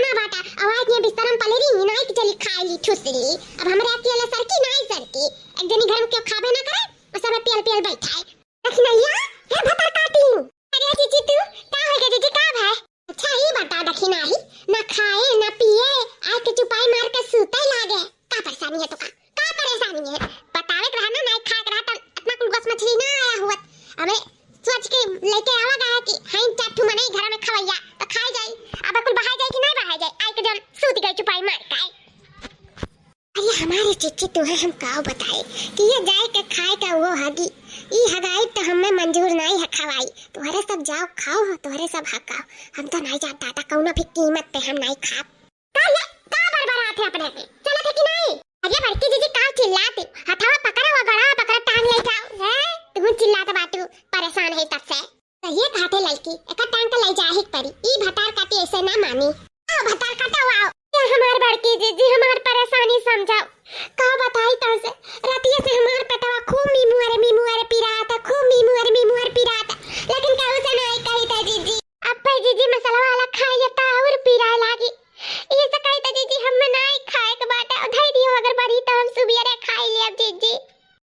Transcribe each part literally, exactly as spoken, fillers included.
ना बाटा, अउ आज ये बिस्तर में पले रही, नाई के चली खाई ली, ठुस ली। अब हमरे अकेले सरकी, नाई सरकी। एक जनी घर में केहू खाबे ना करे, अउ सब पियल पियल बैठाए। दखिनैया, हे भतार काटी। अरे जीजी तू, का हो गया जीजी, का भाई? अच्छा ही बता दखिनाही, ना खाए, ना पिए, आके चुपाई मार के सूते लागे। का परेशानी है तो का? का परेशानी है? बतावे के रहा ना, नाई खाए के रहा, त इतना कुल गोस मछली ना आया हुआ। हमें सोच के लेके आवा गया कि हई चार ठू मनई घर में खवैया, तो खाए जाई। अब कुल बहाए जाई कि नहीं बहाए जाई? आए के जब सूत गई चुपाई मार के। अरे हमारे चिच्ची, तुहे हम काव बताए कि ये जाए के खाए का वो हगी, ई हगाई तो हमें मंजूर नहीं है खवाई। तुहरे सब जाओ खाओ, तुहरे सब हकाओ, हम तो नहीं जात दादा, कौनो भी कीमत पे हम नहीं खाब। का ले, का बड़बड़ात है अपने में? चलत है कि नहीं? अरे बड़की जीजी का चिल्लात, हथवा पकड़ा, वो गड़ा पकड़ा, टांग ले जाओ, हैं? तू चिल्लात बाटू, परेशान है तब से। सही कहत है ललकी, एकर टांग के ले जाही के पड़ी। ई भतार काटी ऐसे ना मानी। आओ भतार काटा आओ। ये हमार बड़की जीजी, हमार परेशानी समझाओ। का बताई तोहसे, रतिया से हमार पेटवा खूब मिमुअर मिमुअर पिरात, खूब मिमुअर मिमुअर पिरात। लेकिन केहू से नाई कही त जीजी। अब्बे जीजी मसाला वाला खाई ले त और पिराए लागी। ई से कही त जीजी हम नाई खाए के बाटे, धई दियो अगर बढ़ी त हम सुबियरे खाई लेब जीजी।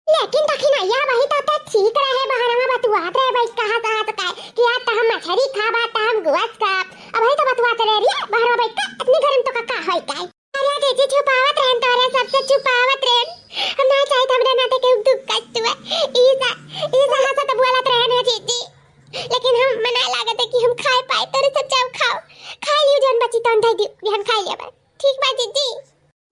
लेकिन दखिनैया, वही तो, तो ठीक रहे, बहरवा बतुआत रहे, बैठ कहाँ कहाँ से कहे कि आज तो हम मछरी खाबा, तो हम गोस खाब। अब वही तो बतुआत रहे रे, बहरवा बैठ के, इतनी गर्म तो का, का होई का? अरे जीजी, छुपावत रहन तोरे, सबसे छुपावत रहन। हम ना चाहत हमरे नाते केहू दुख कष्ट हुए। ई सा, ई सा हंसत बोलत रहन है जीजी। लेकिन हम मना लागत है कि हम खाए पाए, तोरे सब जाओ खाओ। खाए लियो जौन बची तौन धई दियो, बिहान खाए लिया बा। ठीक बा जीजी।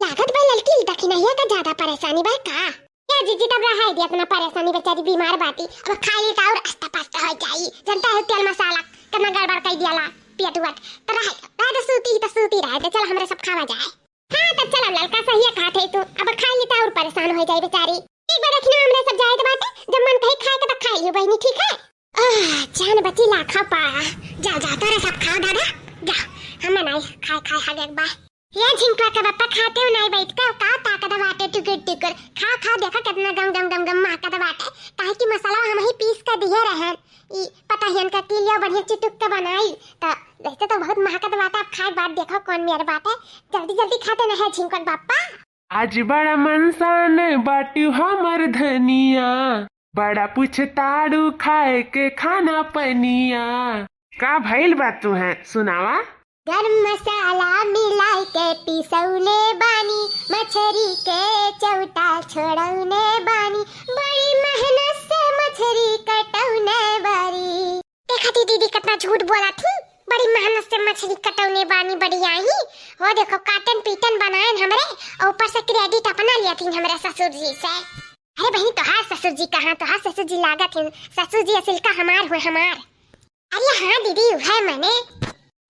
लागत बा ललकी दखिनैया का ज्यादा परेशानी बा का? या जीजी, तब रहाई दे अपना परेशानी, बेचारी बीमार बाटी, अब खाई त और अस्ता पास्ता हो जाई। जनता है तेल मसाला कितना गड़बड़ कर दियाला पेट वट। तो रहाई, रह दे, सूती ही तो सूती रह दे, चल हमरे सब खावा जाए। हाँ, तब चल, अब ललका सही कहत है तू, अब खाई त और परेशान हो जाई बेचारी। एक बार रखना हमरे सब जाए बाटे, जब मन कहे खाए के तो खाई लियो बहनी, ठीक है? आह, जान बची लाखा पाया। जा, जा, तोरे सब खाओ दादा, जा, हम नहीं खाए, खाए हग एक बार। ये झिंकवा के बप्पा खाते हो नहीं बैठ के, का ताकत बाटे टुकुर टुकुर। खाओ, खाओ, देखो कितना गम गम गम गम महकत बाटे। काहे कि मसाला हम ही पीस के दिए रहन। ई पता ही इनका की लिया बढ़िया चिटुक के बनाई। त देखते तो बहुत महकत बाटे, अब खाए के बाद देखो कौन मेर बाटे। जल्दी जल्दी खाते ना है झिंकवा के बप्पा। आज बड़ा मनसान बाटू हमर धनिया, बड़ा पूछताड़ू खाए के खाना पनिया। का भइल बा तुहे, सुनावा? गरम मसाला मिलाए के पिसौले बानी, मछरी के चौटा छोड़ौने बानी, बड़ी मेहनत से मछरी कटौने बानी। देखा थी दीदी कितना झूठ बोला थी, बड़ी मेहनत से मछली कटौने बानी बढ़िया ही। वो देखो काटन पीटन बनाएन हमरे, और ऊपर से credit अपना लिया थी हमरे ससुर जी से। अरे बहनी, तोहार ससुर जी कहाँ, तोहार ससुर जी लागत हैं, ससुर जी असिल का हमार हुए, हमार। अरे हाँ दीदी, उहे मने।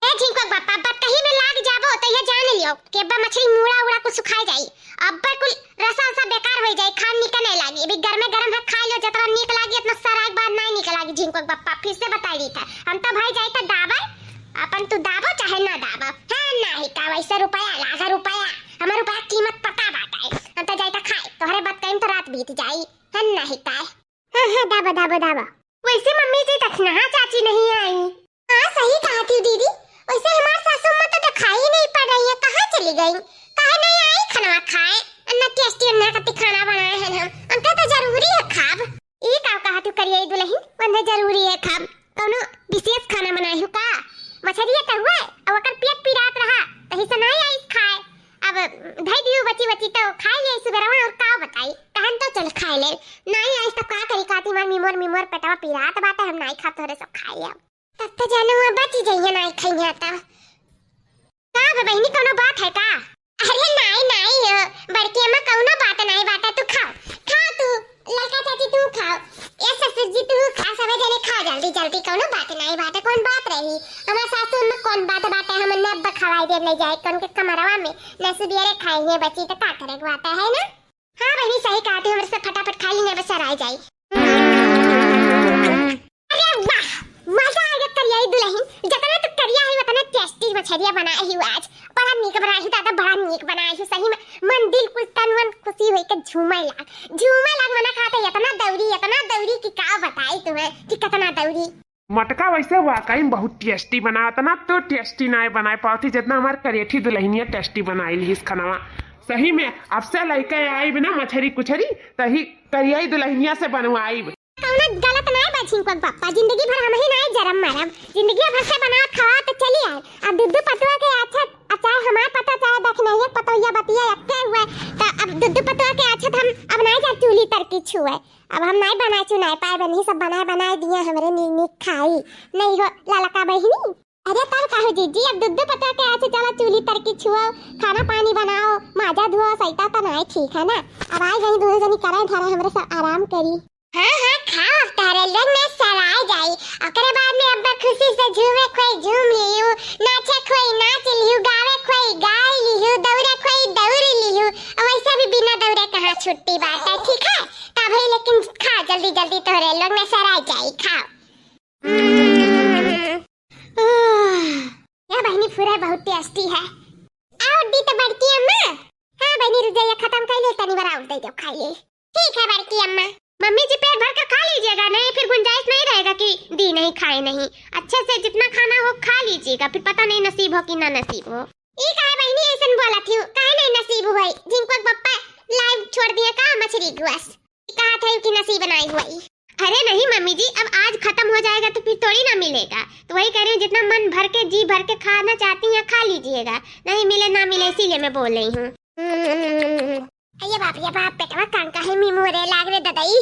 ए झिंकवा के बप्पा, बतकही में लाग जाबो तो ये जान लियो कि अब्बा मछली मूड़ा उड़ा कुछ सुखाए जाई। अब्बा कुल रसा उसा बेकार हो जाई, खान निक नहीं लागी। अभी गरमे गरम है, खा लो, जितना नीक लागी, इतना सराय के बाद नहीं नीक लागी। झिंकवा के बप्पा, फिर से बताई दी था, हम तो भाई जाई था दाबा, अपन तू दाबो चाहे ना दाबो, है नहीं का? वैसे रुपया लागा रुपया, हमार रुपया कीमत पता बात है। हम तो जाई था खाए, तोहरे बतकही में तो रात बीत जाई, है नहीं का? हाँ, हाँ, दाबा, दाबा, दाबा। वैसे मम्मी जी दखिनहा चाची नहीं आई। हाँ, सही कहा थी दीदी। वैसे हमार सासू अम्मा तो दिखाई ही नहीं पड़ रही है, कहाँ चली गई? काहे नहीं आई खाना खाए? अन्ना टेस्टी अन्ना कति खाना बनाए हैं हम। हमका तो जरूरी है खाब। ई का कहा तू करिए दुल्हन? वंदे जरूरी है खाब। कौनो विशेष खाना बनाई हो का? मछरिया तो हुए, अब ओकर पेट पिरात रहा, तही से नहीं आई खाए। अब धई दियो बची बची तो खाए ले सुबेरवा, और का बताई, कहन तो चल खाए ले। नहीं आई तो का करी, काती मार मिमोर मिमोर पेटवा पिरात बाटे, हम नहीं खाब, तोरे सब खाए ले। तब तो जानू अब बची जइहे, नहीं खइहे तब। का बे बहिनी, कौनो बात है का? अरे नहीं, नहीं हो, बड़की अम्मा, कौनो बात नहीं बाटे, तू खाओ, खाओ तू, ललका चाची तू खाओ, ए ससुर जी तू खा, सबे जने खाओ जल्दी जल्दी, कौनो बात नहीं बाटे, कौन बात रही? हमार सासू में कौन बात बाटे, हम उन्हें अब खवाई देब ले जाए, कौन के कमरवा में, न सुबेरे खाई है बची तो का करे के बात है ना? हाँ बहिनी, सही कहा तू, हमरे से फटाफट खा ली, नहीं बस सराय जाई। अरे वाह, मजा आ गया करियाई दुल्हन, जितना तू करिया है उतना टेस्टी मछरिया बनाए ही आज। बड़ा नीक बनाए ही दादा, बड़ा नीक बनाए ही सही में, मन दिल कुल तन मन खुशी होई के झूमे लाग, झूमे लाग मना खाते, इतना दौरी, इतना दौरी कि का बताई तुम्हें कि कितना दौरी। मटका वैसे वाकई में बहुत tasty बनावत ना, तो tasty नाय बनाए पावत ही, जितना हमार करेठी दुल्हनिया tasty बनाई लिहिस खनवा। सही में, अब से लइके आइब ना मछरी कुछरी, तही करियाई दुल्हनिया से बनवाइब। कौनो गलत नाय बा झिंकुआ के पप्पा, जिंदगी भर हम ही नाय जरम मरम, जिंदगी भर से बनावत खवावत चली आए। अब दुद्दू पतुआ के आछत, अब चाहे हमार पता चाहे दखिनैया पतोहिया बतिया एक्के हुए, तो अब दुद्दू पतुआ के आछत हम अब नाय जा चूल्ही तर की छुए। अब हम नाय बनाए चुनाए पाए, बनी सब बनाए बनाए दिए हमरे नीक नीक खाई। नहीं हो ललका बहिनी। अरे तब कहू जीजी, अब दुद्दू पतुआ के आछत चला चूल्ही तर की छुओ, खाना पानी बनाओ, माजा धुओ, सैता तो नाय ठीक है ना। अब आई गई दोनों जनी करे धरे हमरे सब आराम करी। हाँ, हाँ, खाओ, अब तहरे लोग में सराय जाई। ओकरे बाद में अब्बा खुशी से झूमे खोई झूम लियू, नाचे खोई नाच लियू, गावे खोई गाय लियू, दौड़े खोई दौड़ लियू। और वैसे भी बिना दौड़े कहाँ छुट्टी बाटे, ठीक है? तब ही लेकिन खा जल्दी जल्दी, तोहरे लोग में सराय जाई, खाओ। हम्म। या बहिनी, पूरा बहुत tasty है। और दी तो बड़की अम्मा। हाँ बहिनी, रुक जाइए, खत्म कर ले, तनी बार और दे दो, खाइए। ठीक है बड़की अम्मा। मम्मी जी, पेट भर के खा लीजिएगा, नहीं फिर गुंजाइश नहीं रहेगा कि दी नहीं, खाए नहीं। अच्छे से जितना खाना हो खा लीजिएगा, फिर पता नहीं नसीब हो कि ना नसीब हो। ई काहे बहिनी ऐसन बोलत हियो? काहे नहीं नसीब हुई? झिंकुआ के पप्पा लाइव छोड़ दिए का मछरी गुआस? ई कहा था कि नसीब नहीं हुई। अरे नहीं मम्मी जी, अब आज खत्म हो जाएगा तो फिर थोड़ी ना मिलेगा। तो वही कह रही हूँ, जितना मन भर के, जी भर के खाना चाहती हैं, खा लीजिएगा। नहीं मिले ना मिले, इसीलिए मैं बोल रही हूँ। अरे बाप रे बाप, पेटवा कान काहे में मोरे लाग रे ददाई।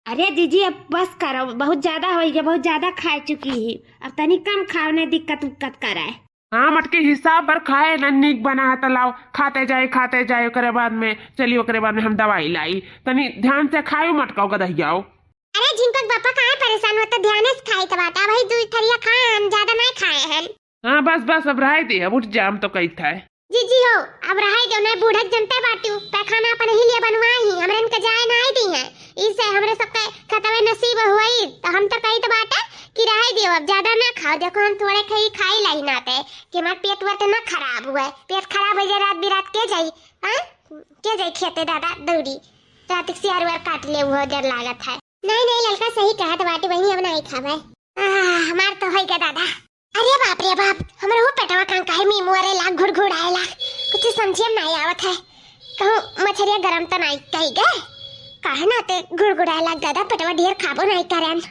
अरे जीजी, अब बस करो, बहुत ज्यादा हो गया, बहुत ज्यादा खा चुकी ही, अब तनी कम खाओ, नहीं दिक्कत उक्कत करे। हाँ मटकी, हिसाब भर खाए ना, नीक बना है तो लाओ, खाते जाए, खाते जाए, ओकरे बाद में चली, ओकरे बाद में हम दवाई लाई। तनी ध्यान से खायो मटका, गदहियाओ। अरे झिंकुआ के पप्पा काहे परेशान होता, ध्यान से खाई तो बाटा, वही दू थरिया खाए हन, ज्यादा नहीं खाए हन। हाँ बस बस, अब रहे दे, अब उठ जाम तो कही था। जीजी हो, अब रहे दो, नहीं बूढ़ा जनते बाटू, पैखाना अपन ही लिए बनवाई, हमरे इनके जाए नहीं दी है, इसे हमरे सबके खतवे नसीब हुई, तो हम तो कही तो बाटे कि रहे दियो, अब ज्यादा ना खाओ। देखो हम थोड़े खाई खाई लाई नाते कि हमार पेट वेट ना खराब हुए, पेट खराब हो जाए रात बिरात के जाई, हाँ? के जाई खेते दादा दौड़ी, रात के सियार वार काट ले, वो डर लागत है। नहीं नहीं ललका सही कहत बाटे बहिनी, अब नहीं खावे। आह, हमार तो होई गए दादा। अरे बाप रे बाप, हमरे वो पेटवा कान काहे में मोरे लाग, घुड़घुड़ाए लाग, कुछ समझे में नहीं आवत है। कहूँ मछरिया गरम तो नहीं कही गए, काहे ना ते घुड़घुड़ाए लाग दादा, पेटवा ढेर खाबो नहीं करन।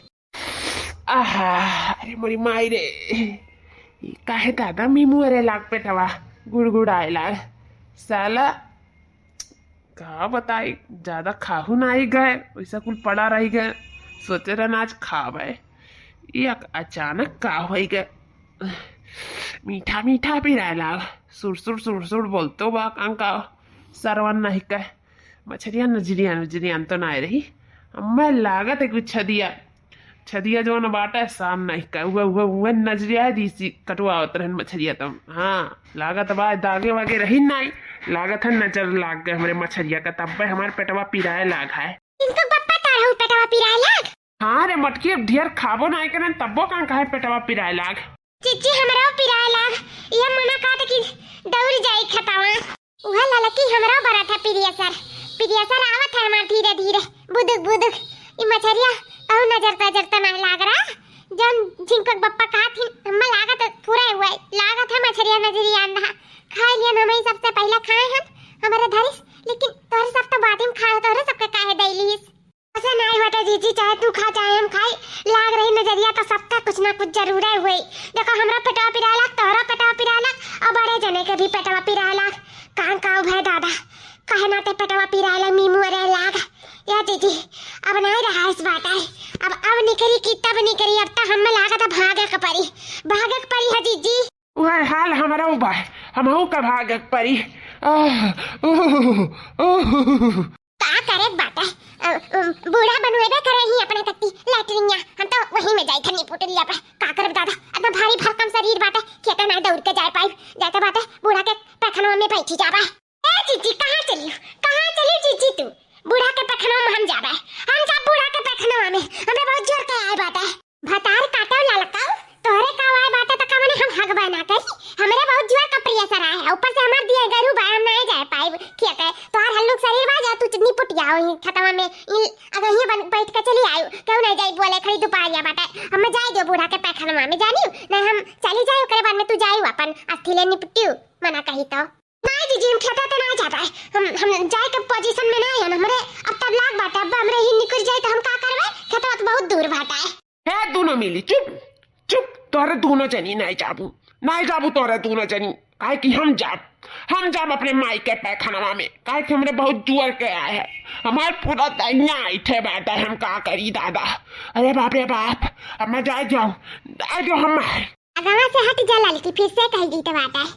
आहा, अरे मोरी माई रे, ई काहे दादा में मोरे लाग पेटवा घुड़घुड़ाए लाग। साला का बताई, ज्यादा खाहू नाई गए, वैसा कुल पड़ा रही गए। सोचे रहन आज खावे, ये अक-, अचानक का होई गए। मीठा मीठा पिराए लाग, सुर सुर सुर सुर बोलतो बा, कान का सरवन नहीं कह। मछरिया नजरिया नजरिया तो नाई रही, हमें लागत है कुछ छदिया छदिया जौन बाटे, शाम नहीं का, उहे, उहे, उहे नजरिया है, जैसी कटवावत रहन मछरिया तम। हाँ, लागत बा, दागे वागे रही नाई, लागत है नजर लाग गए हमरे मछरिया का, तब्बे हमार पेटवा पिराए लाग है। इनको पप्पा तारहु पेटवा पिराए लाग? हाँ रे मटकी, अब ढेर खाबो नाई करन, तब्बो कान काहे पेटवा पिराए लाग? चिच्ची हमरो पिराए लाग, ये मना काट की दौड़ जाई खतवा। उहे ललकी हमरो बरत है प्रियसर, प्रियसर आवत है हमार धीरे धीरे, बुदुक बुदुक। ई मछरिया कहूँ नजर तजर त नहीं लाग रहा, जौन झिंकुआ के बप्पा कहा थी, हमें लागत पूरा हुआ है, लागत है मछरिया नजरिया अंधा। खाए लियन, हम ही सबसे पहले खाए हैं, हमारे धरिस, लेकिन तोहरे सब तो बाद में खाए, तोहरे सबके काहे दैलीस? ऐसा नहीं होता जीजी, चाहे तू खा चाहे हम खाई, लाग रही नजरिया तो सबका कुछ ना कुछ जरूर है हुई। देखो हमरा पेटवा पिराए लाग, तोहरा पेटवा पिराए लाग, और बड़े जने के भी पेटवा पिराए लाग। कान काऊ भय दादा, कहे ना ते पेटवा पिराए लाग, मीमू अरे लाग। या जीजी, अब नहीं रहा इस बात है, अब अब निकरी की तब निकरी, अब तो हमें लागत है भागे के परी, भागे के परी है जीजी। उहे हाल हमरो बा, हमहू का भागे के परी। आह, उह, उह। का करे बाटे? अ, अ, बूढ़ा बनवेबे करे ही अपने कत्ती लैट्रिनिया। हम तो वहीं में जाई थनी पुटलिया पे। का करब दादा? इतना भारी भरकम शरीर बाटे, खेते ना दौड़ के जाए पाई। जाते बाटे बूढ़ा के पैखाना में बैठी जाबे। ए जीजी, कहाँ चली? कहाँ चली जीजी तू? बूढ़ा के पैखाना में हम जाबे। हम जाब बूढ़ा के पैखाना में। हमरे बहुत जोर के आए बाटे। भतार काटो ललकाओ, तोहरे का आए बाटे त का मने हम हगबे ना करी? हमरे बहुत जोर का प्रियसर आए, ऊपर से हमार दिए गरू बा, हम नहीं जाए पाइब खेते। तोहार हल्लुक शरीर बा, जा तू निपुट जाओ ही खतवा में। इन अगर ये बन बैठ के चली आयो, क्यों नहीं जाई बोले खड़ी दुपहरिया बाटे। हम जाए दो बूढ़ा के हमें जानियो, नहीं हम चली जाए, ओकरे बाद में तू जाइयो अपन अस्थि ले निपटियो, मना कही तो। नहीं जीजी, हम खेते तो नहीं जाबे, हम, हम जाए के पोजीशन में नहीं है ना हमरे। अब तब लाग बाटे, अब हमरे ही निकल जाए तो हम का करबे? खेतवा तो बहुत दूर बाटे। हे दोनों मिली, चुप, चुप, तोहरे दोनों जनी नहीं जाबू, नहीं जाबू तोहरे दोनों जनी, काहे कि हम जाब, हम जाब अपने माई के पैखानवा में, काहे कि हमरे बहुत जुअर के आए है, हमार पूरा दहिया ऐठे बाटे, हम का करी दादा। अरे बाप रे बाप, अब मैं जाए जाऊँ, जाए जाऊँ हम। अगवा से हट जा ललकी, फिर से कह दी तो बाटे।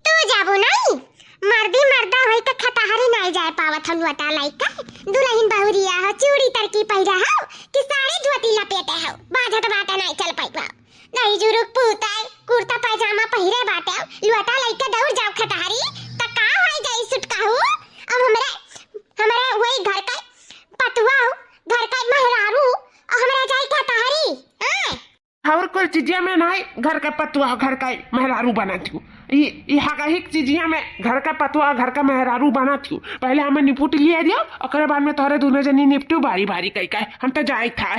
तू जाबू नहीं? मर्दी मर्दा होई त खतहरी नहीं जाए पावत हम लुअटा लइका। दुलहिन बहुरिया हो, चूड़ी तरकी पहिरा हो, कि साड़ी धोती लपेटे हो, बाझत बाटे नहीं चल पाइबा। नहीं जुरुक पूताई, कुर्ता पैजामा पहिरे बाटे हो, लुअटा लइका दौड़ जाओ खतहरी, त का होई जाई सुटका हो? अब हमरे, हमरे वही घर का पतुआ हो, घर का मेहरारू, और हमरा जाई खतहरी, हाँ? और कोई चीजिया में नहीं, घर का पतुआ, घर का मेहरारू बना दियो। ई, ई हगहिक चीजिया में घर का पतुआ, घर का मेहरारू बना दियो। पहले हमें निपुट लिया दियो, ओकरे बाद में तोहरे दोनों जनी निपटू बारी बारी कई का। हम तो जाए था।